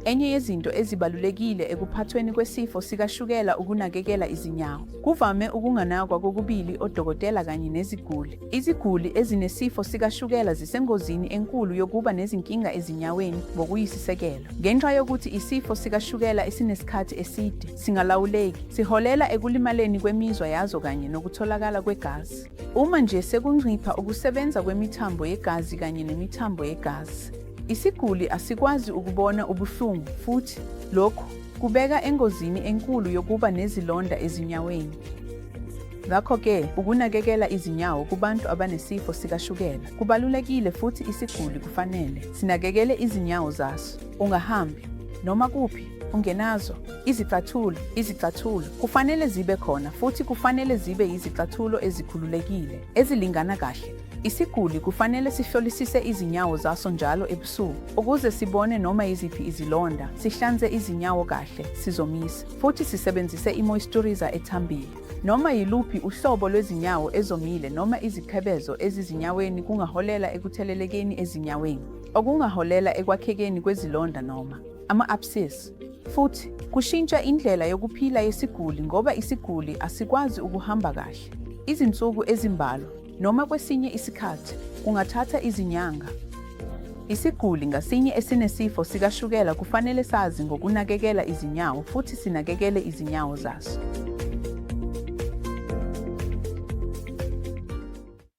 Enye yezinto ezibalulekile ekuphathweni kwesifo sikashukela ukunakekela izinyawo. Kuvame ukunganakwa kokubili odokotela kanye neziguli. Iziguli ezinesifo sikashukela zisengozini enkulu yokuba nezinkinga ezinyaweni ngokuyisisekelo. Ngenxa yokuthi isifo sikashukela esinesikhathi eside singalawuleki, siholela ekulimaleni kwemizwa yazo kanye nokutholakala kwegazi. Uma nje sekuncipha ukusebenza kwemithambo yegazi kanye nemithambo yegazi, isiguli asikwazi ukubona ubuhlungu futhi lokhu kubeka engozini enkulu yokuba nezilonda ezinyaweni. Ngakho-ke, ukunakekela izinyawo kubantu abanesifo sikashukela kubalulekile futhi isiguli kufanele sinakekele izinyawo zaso. Ungahambi noma kuphi ungenazo izicathulo. Izicathulo kufanele zibe khona futhi kufanele zibe yizicathulo ezikhululekile, ezilingana kahle. Isiguli kufanele sihlolisise izinyawo zaso njalo ebusuku ukuze sibone noma yiziphi izilonda, sihlanze izinyawo kahle, sizomise, futhi sisebenzise imoisturiza ethambile. Noma yiluphi uhlobo lwezinyawo ezomile noma iziqhebezo ezizinyaweni kungaholela ekuthelelekeni ezinyaweni, okungaholela ekwakhekeni kwezilonda noma ama-abscess. Futhi kushintsha indlela yokuphila yesiguli ngoba isiguli asikwazi ukuhamba kahle izinsuku ezimbalwa noma kwesinye isikhathi kungathatha izinyanga. Isiguli ngasinye esinesifo sikashukela kufanele sazi ngokunakekela izinyawo futhi sinakekele izinyawo zaso.